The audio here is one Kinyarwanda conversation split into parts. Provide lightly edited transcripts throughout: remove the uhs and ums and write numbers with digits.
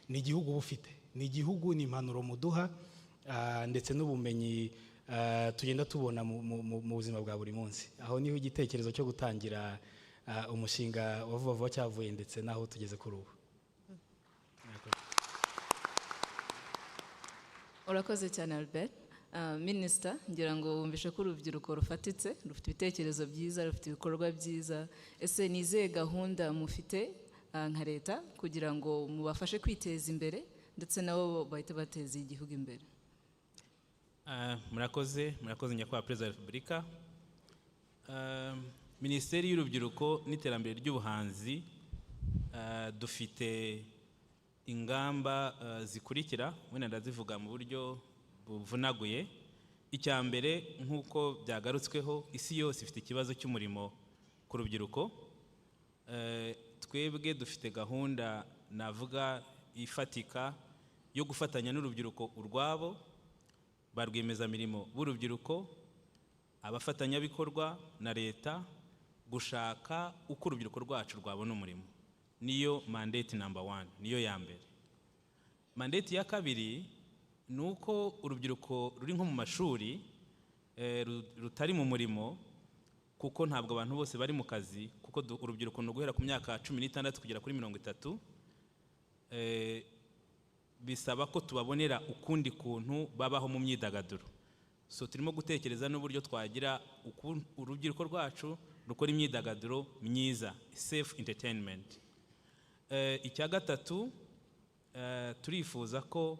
Ni igihugu uba ufite, ni igihugu, ni impanuro muduha ndetse n'ubumenyi tugenda tubona mu buzima bwa buri munsi. Aho niho igitekerezo cyo gutangira umushinga wa Vuba Vuba cyavuye, ndetse n'aho tugeze kuri ubu. Urakoze cyane, Albert. Minisita, ngira ngo wumvishe ko urubyiruko rufatitse, rufite ibitekerezo byiza, rufite ibikorwa byiza. Ese ni izihe gahunda mufite nka leta kugira ngo mubafashe kwiteza imbere, ndetse nabo bahite bateza igihugu imbere? Murakoze, murakoze, Nyakubahwa Perezida wa Repubulika. Minisiteri y'Urubyiruko n'Iterambere ry'Ubuhanzi, dufite ingamba zikurikira, wenda ndazivuga mu buryo buvunaguye. Icya mbere, nk'uko byagarutsweho, isi yose ifite ikibazo cy'umurimo ku rubyiruko. Twebwe dufite gahunda navuga ifatika yo gufatanya n'urubyiruko urwabo, ba rwiyemezamirimo b'urubyiruko, abafatanyabikorwa na leta, gushaka uko urubyiruko rwacu rwabona umurimo. Niyo mandate number one, niyo ya mbere. Mandate ya kabiri ni uko urubyiruko ruri nko mu mashuri rutari mu murimo, kuko ntabwo abantu bose bari mu kazi, kuko urubyiruko ni uguhera ku myaka 16 kugera kuri 30. Bisaba ko tubabonera ukundi kuntu babaho mu myidagaduro. So turimo gutekereza n'uburyo twagira urubyiruko rwacu rukora imyidagaduro myiza, safe entertainment. Icya gatatu, turifuza ko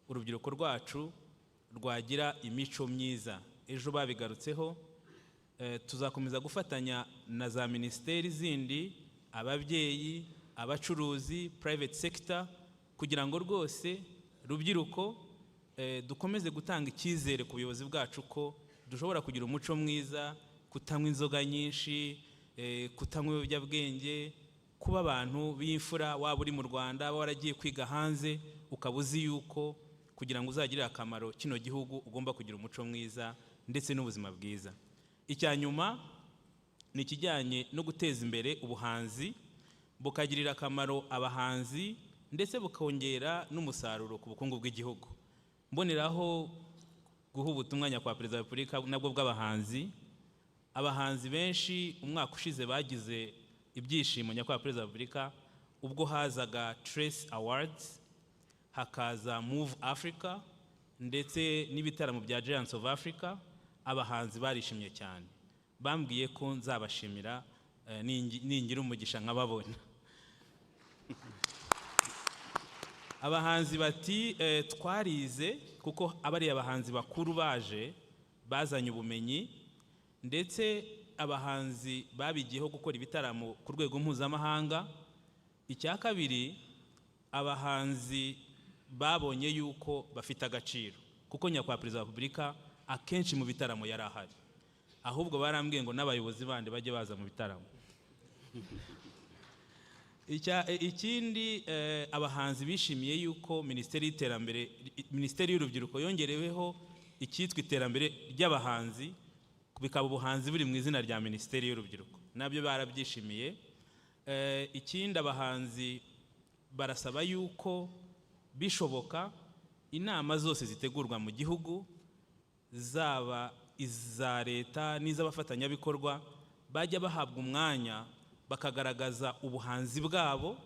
urubyiruko rwacu rwagira imico myiza. Ejo babigarutseho. Tuzakomeza gufatanya na za minisiteri zindi, ababyeyi, abacuruzi, private sector, kugira ngo rwose rubyiruko dukomeze gutanga icyizere ku buyobozi bwacu ko dushobora kugira umuco mwiza, kutanywa inzoga nyinshi, kutanywa ibiyobyabwenge, kuba abantu b'imfura. Waba uri mu Rwanda, waba waragiye kwiga hanze, ukaba uzi yuko kugira ngo uzagirire akamaro kino gihugu ugomba kugira umuco mwiza ndetse n'ubuzima bwiza. Icya nyuma ni ikijyanye no guteza imbere ubuhanzi, bukagirira akamaro abahanzi ndetse bukongera n'umusaruro ku bukungu bw'igihugu. Mboneraho guha ubutumwa Nyakubahwa Perezida wa Repubulika nabwo bw'abahanzi. Abahanzi benshi umwaka ushize bagize ibyishimo, Nyakubahwa Perezida wa Repubulika, ubwo hazaga Trace Awards, hakaza Move Africa ndetse n'ibitaramo bya Giants of Africa. Abahanzi barishimye cyane, bambwiye ko nzabashimira ningira umugisha nkababona. Abahanzi bati twarize, kuko abariya abahanzi bakuru baje bazanye ubumenyi, ndetse abahanzi babigiyeho gukora ibitaramo ku rwego mpuzamahanga. Icya kabiri, abahanzi babonye yuko bafite agaciro, kuko Nyakubahwa Perezida wa Repubulika akenshi mu bitaramo yari ahari. Ahubwo barambwiye ngo n'abayobozi bandi bajye baza mu bitaramo. Ikindi, abahanzi bishimiye yuko minisiteri y'iterambere, Minisiteri y'Urubyiruko yongereweho icyitwa iterambere ry'abahanzi, bikaba ubuhanzi buri mu izina rya Minisiteri y'Urubyiruko, nabyo barabyishimiye. Ikindi, abahanzi barasaba yuko bishoboka inama zose zitegurwa mu gihugu, zaba iza leta n'iz'abafatanyabikorwa, bajya bahabwa umwanya bakagaragaza ubuhanzi bwabo,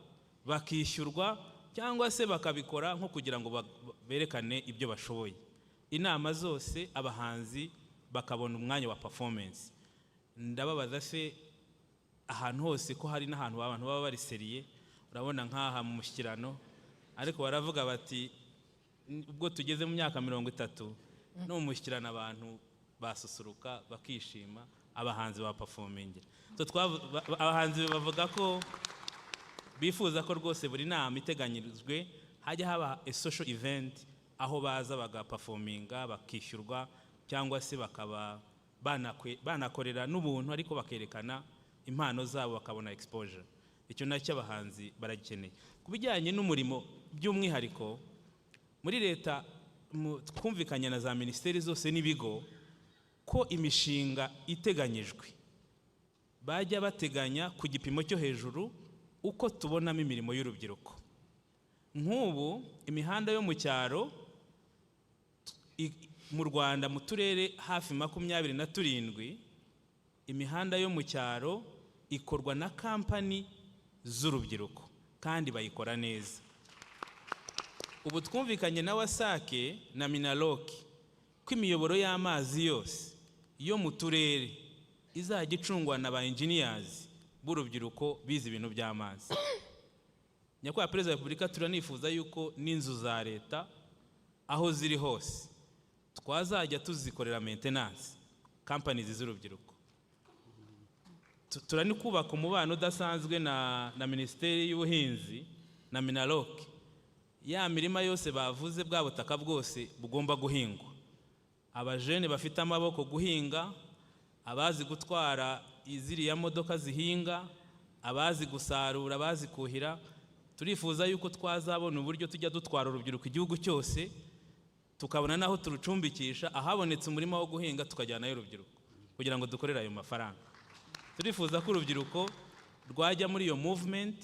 bakishyurwa cyangwa se bakabikora nko kugira ngo berekane ibyo bashoboye. Inama zose abahanzi bakabona umwanya wa performance. Ndababaza se, ahantu hose ko hari n'ahantu abantu baba bari sérieux, urabona nk'aha mu Mushyikirano, ariko baravuga bati ubwo tugeze mu myaka 30, no mu Mushyikirano abantu basusuruka, bakishima, abahanzi ba performingira. So abahanzi bavuga ko bifuza ko rwose buri nama iteganyirijwe hajya haba a social event, aho baza bagaperforminga, bakishyurwa cyangwa se bakaba banakorera n'ubuntu, ariko bakerekana impano zabo, bakabona exposure. Icyo nacyo abahanzi baragikeneye. Ku bijyanye n'umurimo by'umwihariko, muri leta twumvikanye na za minisiteri zose n'ibigo ko imishinga iteganyijwe bajya bateganya ku gipimo cyo hejuru uko tubonamo imirimo y'urubyiruko. Nk'ubu imihanda yo mu cyaro mu Rwanda, mu turere hafi 27, imihanda yo mu cyaro ikorwa na kampani z'urubyiruko kandi bayikora neza. Ubu twumvikanye na WASAC na MINALOC ko imiyoboro y'amazi yose yo mu turere izajya icungwa na ba engineers b'urubyiruko bize ibintu by'amazi. Nyakubahwa Perezida wa Repubulika, turanifuza yuko n'inzu za leta aho ziri hose twazajya tuzikorera maintenance companies z'urubyiruko. Turani kubaka umubano udasanzwe na Minisiteri y'Ubuhinzi na MINALOC. Ya mirima yose bavuze, bwa butaka bwose bugomba guhingwa, abajene bafite amaboko guhinga, abazi gutwara iziriya modoka zihinga, abazi gusarura, abazi kuhira, turifuza yuko twazabona uburyo tujya dutwara urubyiruko igihugu cyose, tukabona n'aho turucumbikisha, ahabonetse umurima wo guhinga tukajyanayo urubyiruko kugira ngo dukorere ayo mafaranga. Turifuza ko urubyiruko rwajya muri iyo movement.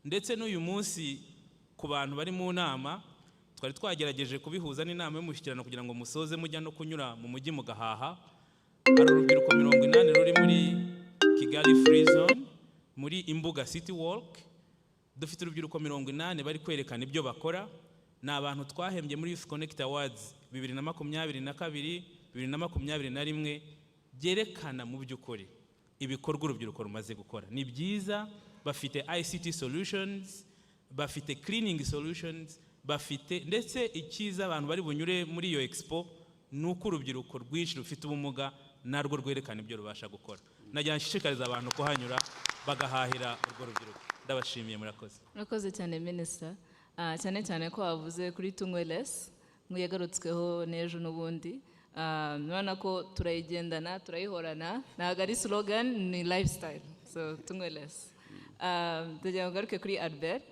Ndetse n'uyu munsi ku bantu bari mu nama, twari twagerageje kubihuza n'inama y'umushyikirano kugira ngo musoze mujya no kunyura mu mujyi mugahaha. Hari urubyiruko 80 ruri muri Kigali Free Zone, muri Imbuga City Walk. Dufite urubyiruko 80 bari kwerekana ibyo bakora. Ni abantu twahembye muri Youth Connect Awards 2022, 2021, byerekana mu by'ukuri ibikorwa urubyiruko rumaze gukora. Ni byiza, bafite ICT solutions, bafite cleaning solutions, bafite ndetse icyiza abantu bari bunyure muri iyo expo ni uko urubyiruko rwinshi rufite ubumuga narwo rwerekana ibyo rubasha gukora. Nagira nshishikariza abantu kuhanyura bagahahira urwo rubyiruko. Ndabashimiye, murakoze. Murakoze cyane, Minisita. Cyane cyane ko wavuze kuri Tunywe Less, nk'uyagarutsweho n'ejo n'ubundi. Urabona ko turayigendana, turayihorana, ntabwo ari slogan, ni lifestyle. So Tunywe Less. Ndagira ngo ngaruke kuri Albert.